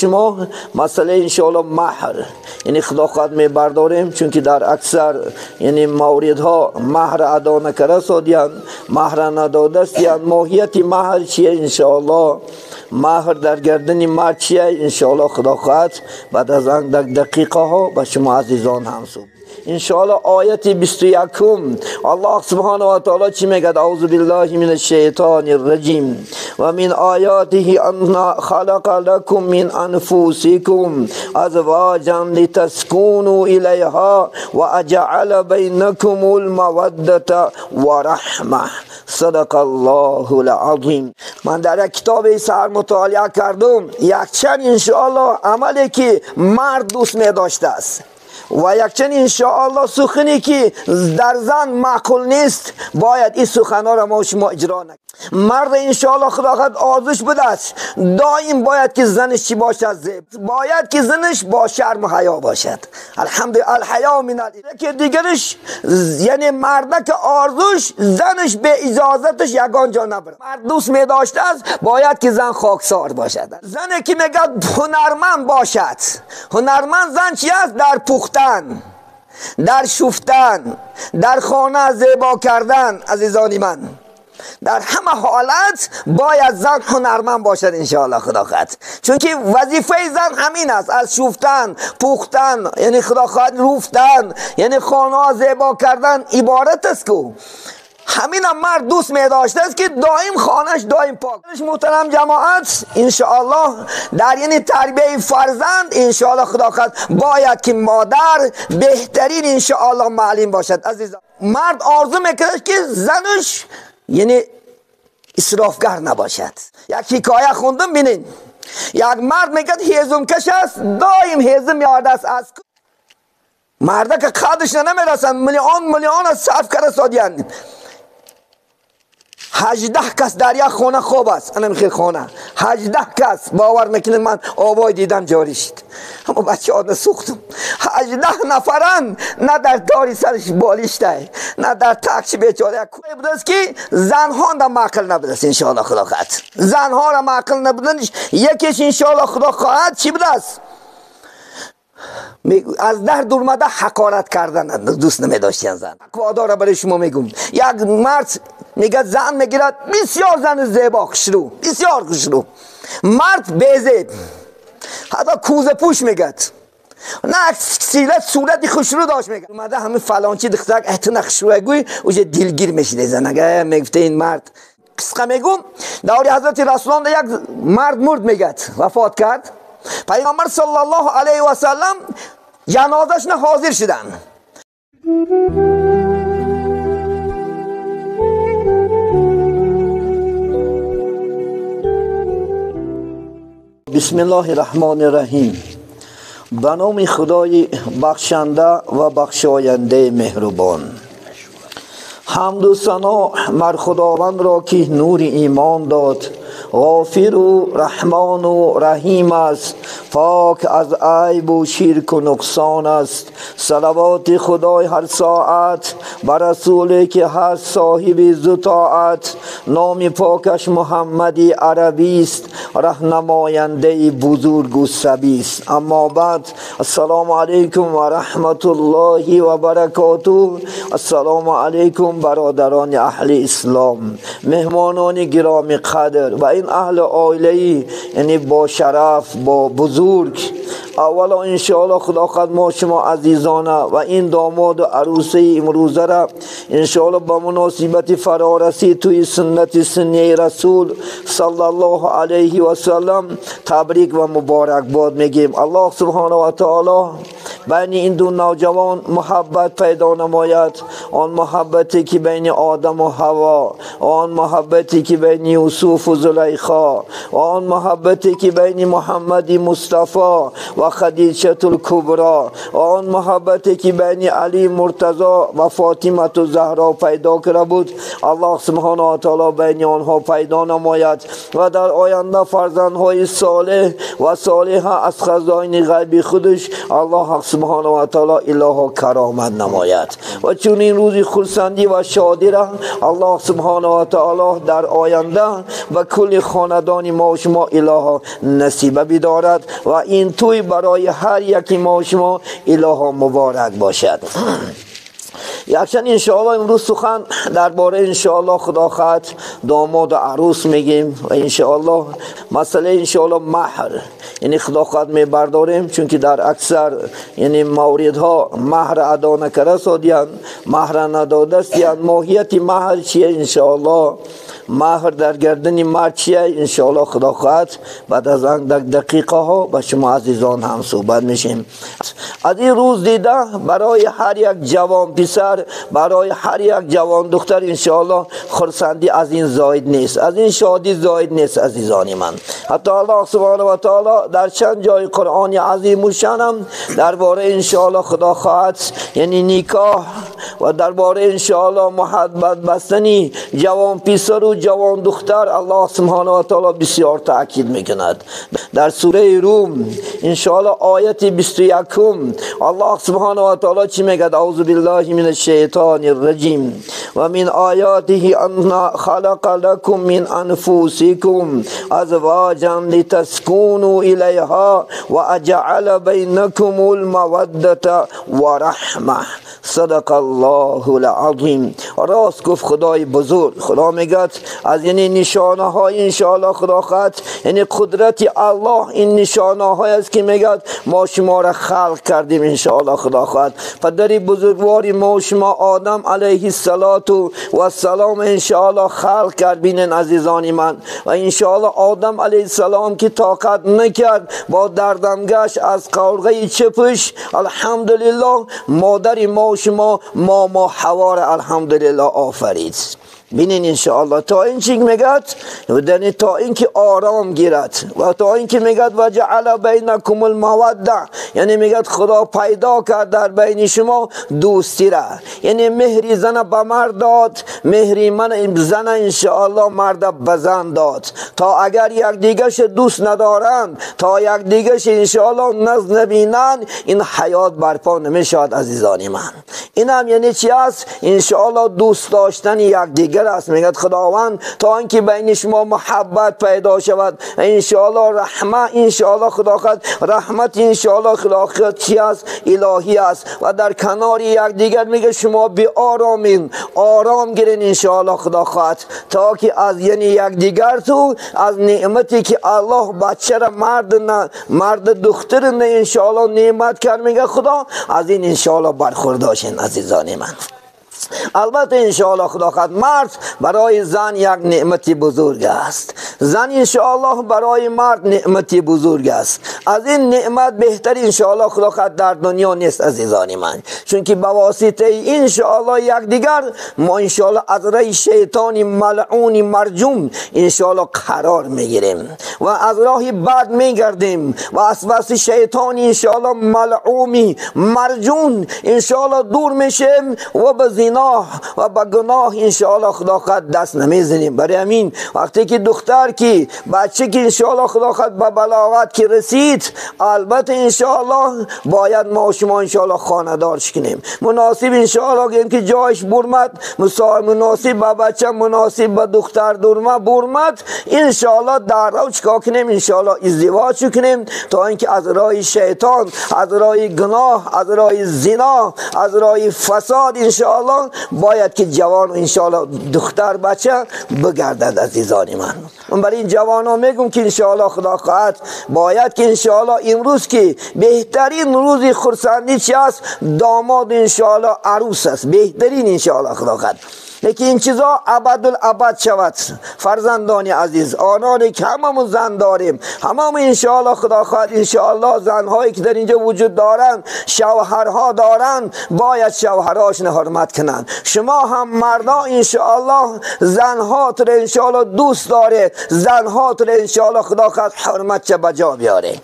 Шумо масъала иншоаллоҳ маҳр, яъне худо хоҳад мебардорем, чунки дар аксар яъне мавридҳо маҳр адо накарда содиян, маҳр надодастиян. Моҳияти маҳр чие иншоаллоҳ? Маҳр дар гардани мард чие иншоаллоҳ худо хоҳад баъд аз андак дақиқаҳо ба шумо азизон ҳам суҳбат. иншоаллоҳ ояти 21 аллоҳ субҳонаҳу ва таъоло чӣ мегӯяд? аъузу биллаҳи минаш шайтонир раҷим ва мин оятиҳи ан халақа лакум мин анфусикум азвоҷан литаскуну илайҳа ва аҷъала байнакумул маваддата ва раҳма. садақаллоҳул азим. Ман дар як китоби сар мутолиа кардум, якчанд иншоаллоҳ амале ки мард дӯст медоштааст ва якчанд иншоаллоҳ сухане ки дар зан маъқул нест, бояд ин суханҳоро мо шумо иҷро накунем. Мард иншоаллоҳ худо хоҳад орзуш будааст, доим бояд ки занаш чӣ бошад? Зеб. Бояд ки занаш бо шарму ҳаё бошад. алҳамдулиллаҳ, алҳаё минал. Яке дигараш яъне марда ки орзуш занаш бе иҷозаташ ягон ҷо набарад. Мард дӯст медоштааст, бояд ки зан хоксор бошад. Зане ки мегӯяд ҳунарманд бошад. Ҳунарманд зан чи аст? Дар пухтан, дар шуфтан, дар хона зебо кардан. Азизони ман, дар ҳама ҳолат бояд зан ҳунарманд бошад иншоаллоҳ худо хоҳад, чунки вазифаи зан ҳамин аст: аз шуфтан, пухтан, яъне худо хоҳад руфтан, яъне хона зебо кардан иборат аст ку. ҳаминам мард дӯст медоштааст ки доим хонаш доим пок. Муҳтарам ҷамоат, иншоаллоҳ дар яъне тарбияи фарзанд иншоаллоҳ худо хоҳад бояд ки модар беҳтарин иншоаллоҳ муаллим бошад. Азизон, мард орзу мекунад ки занаш яъне исрофгар набошад. Як ҳикоя хондум, бинед. Як мард мегӯяд ҳезумкаш аст, доим ҳезум меордааст аз марда ки қадраш намерасанд, миллион миллион аз сарф карда содиян. 18 кас дар як хона хоб аст. Анам хел хона 18 кас, бовар мекунед, ман овой дидам ҷорӣ шуд, ҳама бачаҳо сӯхтум. 18 нафаран, на дар дори сараш болиштай, на дар такчи бечора. Будааст ки занҳо да маъқул набудааст иншоаллоҳ худо хоҳад. Занҳоро маъқул набуданаш якеш иншоаллоҳ худо хоҳад чӣ будааст? Аз дар дурмада ҳақорат кардан дӯст намедоштиян зан. Тақводорро барои шумо мегӯм. Як мард мегӯяд зан мегирад, бисёр зани зебо, хушрӯ, бисёр хушрӯ. Мард безеб, ҳатто кӯзапӯш мегӯяд. На силат сурати хушрӯ дошт мегӯяд. Омада ҳамин фалончи духтарак этина хушрӯя гӯй, уже дилгир мешида зан. Ага мегуфта ин мард. Қисқа мегӯм, даври ҳазрати расулон як мард мурд мегӯяд, вафот кард. Пайғамбар саллаллоҳу алайҳи васаллам ҷанозашна ҳозир шуданд. Бисмиллоҳи раҳмони раҳим. Ба номи Худои бахшанда ва бахшояндаи меҳрубон. Ҳамду сано бар Худовандро ки нури имон дод, ғофиру раҳмону раҳим аст, пок аз айбу ширку нуқсон аст. Салавоти Худои ҳар соат ба расуле ки ҳаст соҳиби зутоат, номи покаш Муҳаммади арабист, раҳнамояндаи бузургу сабист. Аммо баъд, ассалому алайкум ва раҳматуллоҳи ва баракотуҳ. Ассалому алайкум бародарони аҳли ислом, меҳмонони гироми қадр ва ин аҳли оилаи яъне бо шараф, бо бузург. Аввало иншоаллоҳ худо хоҳад мо шумо азизона ва ин домоду арӯсаи имрӯзара иншоаллоҳ ба муносибати фарорасӣ тӯи суннати суннияи расул саллаллоҳу алайҳи васаллам табрик ва муборакбод мегӯем. Аллоҳ субҳонаҳу ва таоло байни ин ду навҷавон муҳаббат пайдо намояд, он муҳаббате ки байни Одаму Ҳаво, он муҳаббате ки байни Юсуфу Зулайхо, он муҳаббате ки байни Муҳаммади Мустафо ва Хадичатул Кубро, он муҳаббате ки байни Али Муртазо ва Фотимату Заҳро пайдо карда буд, Аллоҳ субҳонаҳу ва таоло байни онҳо пайдо намояд ва дар оянда фарзандҳои солеҳ ва солиҳа аз хазоини ғайби худаш Аллоҳ سبحانه و تعالی الها کرامت نماید و چون این روز خرسندی و شادی را الله سبحانه و تعالی در آینده و کل خاندان ما و شما الها نصیبه بدارد و این توی برای هر یکی ما و شما الها مبارک باشد. یکچند انشاءالله امروز سخن درباره انشاءالله خدا خواهد داماد و عروس میگیم و انشاءالله مسئله انشاءالله مهر، یعنی خدا خواهد میبرداریم، چون که در اکثر یعنی موردها مهر ادا نکرده سادیان، مهر نداده استیان. ماهیت مهر چیه؟ انشاءالله مهر در گردن مرد چیه؟ انشاءالله خدا خواهد بعد از آن دقیقه ها با شما عزیزان هم صحبت میشیم. از این روز دیده برای هر یک جوان پسر، برای هر یک جوان دختر انشاءالله خرسندی از این زاید نیست، از این شادی زاید نیست عزیزان من. حتی الله سبحانه و تعالی در چند جای قرآن عظیم الشان درباره انشاءالله خدا خواهد یعنی نکاح و درباره انشاءالله محبت بستنی جوان پسر و جوان دختر الله سبحانه و تعالی بسیار تاکید میکند. در سوره روم انشاءالله آیت 21 الله سبحانه و تعالی چی میگه؟ اعوذ بالله من الشیطان الرجیم و من آیاته ان خلق لكم من انفسکم ازواجا لتسكنوا الیها و اجعل بینکم الموده و رحمه. صدق الله العظیم. راست گفت خدای بزرگ. خدا میگه از یعنی نشانه های انشاءالله خدا خواهد یعنی قدرت الله این نشانه های است که میگه ما شما را خلق کردیم انشاءالله خدا خواهد. پدر بزرگواری ما شما آدم علیه السلام انشاءالله خلق کرد. بینن عزیزان من، و انشاءالله آدم علیه السلام که طاقت نکرد با دردمگش از قورغه چپش، الحمدلله مادر ما شما ما حوا را الحمدلله آفرید. بینین انشاءالله تا این چی میگد؟ یعنی تا اینکه آرام گیرد و تا اینکه میگد و جعل بینکم الموده، یعنی میگد خدا پیدا کرد در بین شما دوستی را، یعنی مهری زن به مرد داد، مهری من زن انشاءالله مرد به زن داد، تا اگر یک دیگرش دوست ندارند، تا یک دیگرش انشاءالله نزد نبینند، این حیات برپا نمیشود عزیزان من. این هم یعنی چی است؟ انشاءالله دوست داشتن یک دیگر است. میگه خداوند تا اینکه بین شما محبت پیدا شود، انشاءالله رحمه، انشاءالله خدا خواهد رحمت، انشاءالله خدا خواهد چی است؟ الهی است. و در کنار یک دیگر میگه شما بی آرامین، آرام گیرین انشاءالله خدا خواهد، تا که از یعنی یک دیگر تو از نعمتی که الله بچه را مرد نه مرد دختر نه انشاءالله نعمت کرد، میگه خدا از این انشاءالله برخوردار شین عزیزان من. البته انشاءالله خدا خواهد مرد برای زن یک نعمتی بزرگ است، زن انشاءالله برای مرد نعمتی بزرگ است. از این نعمت بهتر انشاءالله خدا خواهد در دنیا نیست عزیزان من، چون که به واسطه انشاءالله یک دیگر ما انشاءالله از راه شیطان ملعون مرجوم انشاءالله قرار میگیریم و از راه بد میگردیم و از واسطه شیطان انشاءالله ملعومی مرجون انشاءالله دور میشیم و به زنا و با گناه انشاءالله خدا خواهد دست نمیزنیم. برای همین وقتی که دختر کی بچه که انشاءالله خدا خواهد به بلاغت که رسید، البته انشاءالله باید ما شما انشاءالله خانه دارش کنیم، مناسب انشاءالله که جایش برمد، مناسب به بچه، مناسب به دختر درمه برمد، انشاءالله در رو چکا کنیم؟ انشاءالله ازدواج کنیم تا اینکه از راه شیطان، از راه گناه، از راه زنا، از راه فساد انشاءالله باید که جوان انشاءالله دختر بچه بگردد عزیزان من. من برای این جوان ها میگم که انشاءالله خدا خواهد باید که انشاءالله امروز که بهترین روز خرسندی چی است؟ داماد انشاءالله عروس است، بهترین انشاءالله خدا خواهد. لیکن این چیزا ابدالابد شود فرزندان عزیز، آنانی که هممون زن داریم، هممون انشاءالله خدا خواهد انشاءالله زنهایی که در اینجا وجود دارند، شوهرها دارند، باید شوهرهاشون حرمت کنند. شما هم مردا انشاءالله زنهات را انشاءالله دوست داره، زنهات را انشاءالله خدا خواهد حرمت چه بجا بیاره.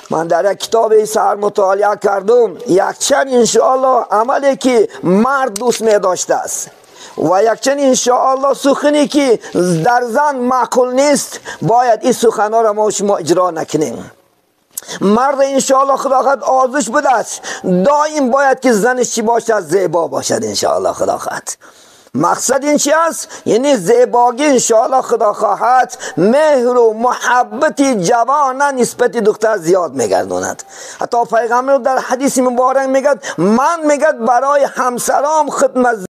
من در یک کتاب سر مطالعه کردم، یک چند انشاءالله عملی که مرد دوست می داشته است و یک چند انشاءالله سخنی که در زن معقول نیست، باید این سخنها را ما شما اجرا نکنیم. مرد انشاءالله خدا خواهد آرزوش بوده است دائم باید که زنش چی باشد؟ زیبا باشد انشاءالله خدا خواهد. مقصد این چی است؟ یعنی زیباگی انشاءالله خدا خواهد مهر و محبت جوان نسبت دختر زیاد میگرداند. حتی پیغمبر در حدیث مبارک میگد من میگد برای همسرام خدمت